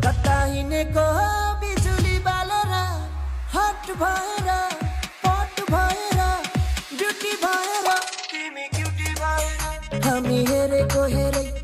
कताहिनेको बिजुली बालेर हट भएर पट भएर ब्युटी भएर तिमी क्युटी भएर हामी हेरेको हेरै